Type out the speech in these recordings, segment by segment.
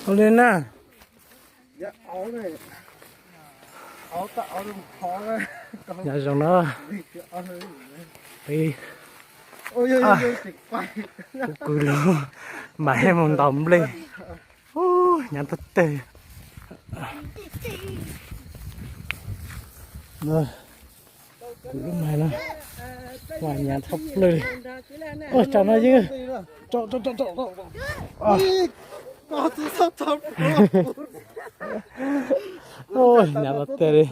Ua li na. Nyob zoo na. Peb kuv kwv lub mam mus ntaus nplej. Hnyav tag teg. Kuv lub mas no mas hnyav thoob plawg li. Ua tsaug no yeej. Hnyav tag teg li.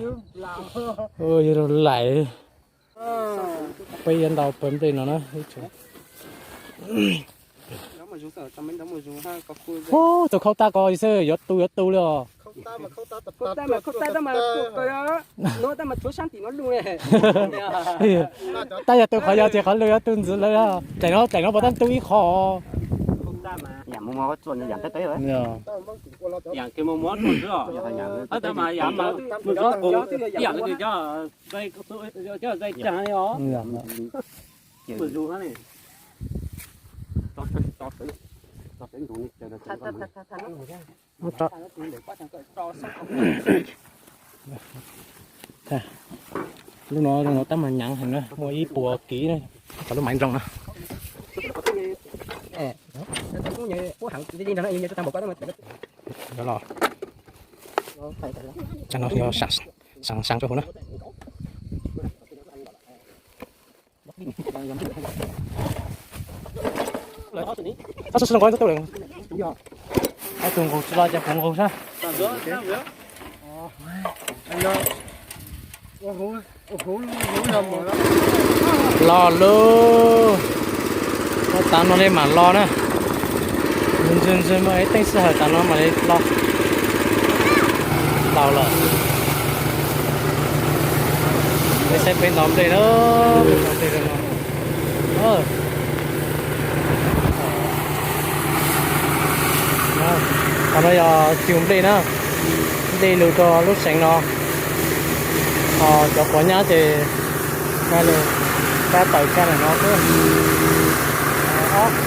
Yog lus laim. Peb yuav ntaus pawg nplej no na. Ub, tus khaub tab ko xwb yuav tu yuav tu li os. Tab yog tu qhov yog ces qhov lwj yuav tu ntxiv lawm. Daim no daim no puas tab tu ib qho. Lub no, lub no tab mas hnyav heev na, muaj ib puas kiv na. Cov lub maiv nroog na. Los, cov no yog seev seev rau hauv na. Ob tug nqus tsis los ces kuv nqus sab. Los lub, tav no li mam los na. Ntsis ntsis muaj ib teej sij hawm tav no mam li los. Laus lawm. Peb saib peb ntaus nplej na, peb ntaus nplej no. Qhov no yog cug nplej na, nplej lug rau lub seev no. Ho cov puav nyab ces kab lug, kab tawm kab ntawm no xwb.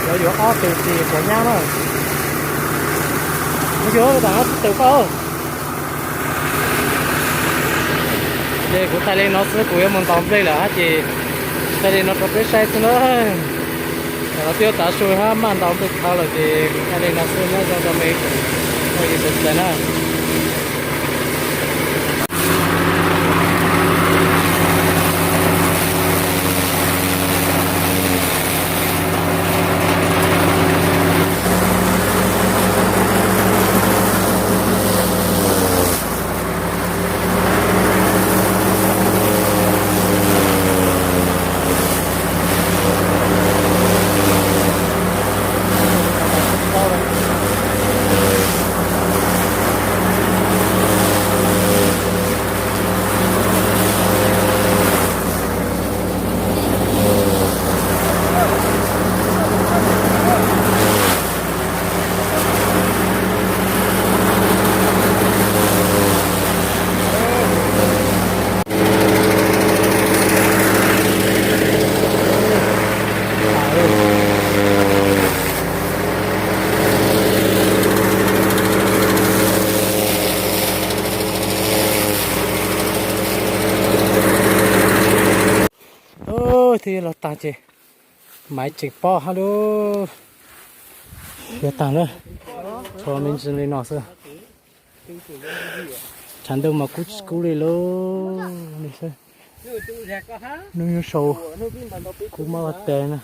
Yuav yuav ob tug tsis puav nyab na. Yuav tam no tsis tawm koj. Ces kuv thaij li no xwb, kuv yuav mus ntaus nplej lawm hab ces thaij li no rau peb saib xwb na. Tam no twb yuav tav su hab maj ntaus nplej dhau lawm ces kuv thaij li no xwb, nyob zoo rau me tsoom phooj ywg sawv daws na. Twb yuav los tag ces maiv tseem pob hab lub. Yuav tag na, tshuav me ntsis li no xwb. Tshav ntuj mas kub tsis kub li lub li xwb. Hnub nyoog sau kub mab vaj teg na.